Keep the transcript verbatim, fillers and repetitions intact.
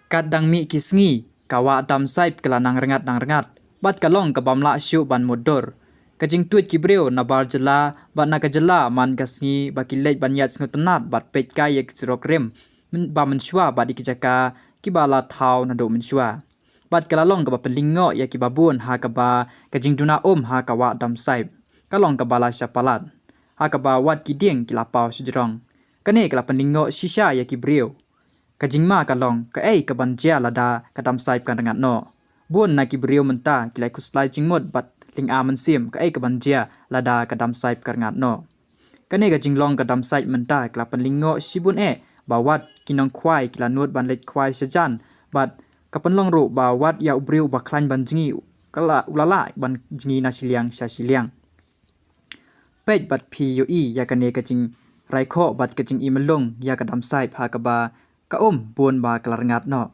Kat dang mih ki sngi, ka wah Damsaip ka la nang rngat nang rngat, bad ka long ka bym lah shuh ban mutdur. Ka jingtuid ki briew na bar jylla bad na ka jylla man ka sngi ba ki leit ban ïaid sngewtynnat bad peit kai ïa ki surok rim, men- ba mynshuwa bad ïa ki jaka kiba la thaw naduh mynshuwa. Bad ka la long kaba pynlyngngoh ïa kiba bun ha kaba ka jingduna um ha ka wah Damsaip ka long kaba la shah palat, ha kaba wat ki dieng ki la paw shajrong. Kane ka la pynlyngngoh shisha ïa ki briew. Ka jingma ka long, kaei kaban jia lada ka Damsaip kan rngat noh? Bun na ki briew mynta ki la khuslai jingmut bad lynga mynsiem, kaei kaban jia lada ka Damsaip ka rngat noh? Kane ka jinglong ka Damsaip mynta ka la pynlyngngoh shibun eh, ba wat ki nongkhwai ki la nud ban leit khwai shajan, bad ka pynlong ruh ba wat ïa u briew uba khlaiñ ban jngi ka la, u la lah ban jngi na shiliang sha shiliang. Peit bad phi ïohi ïa kane ka jingrai khoh bad ka jingim lung ïa ka Damsaip ha kaba ka um bun ba ka la rngat noh.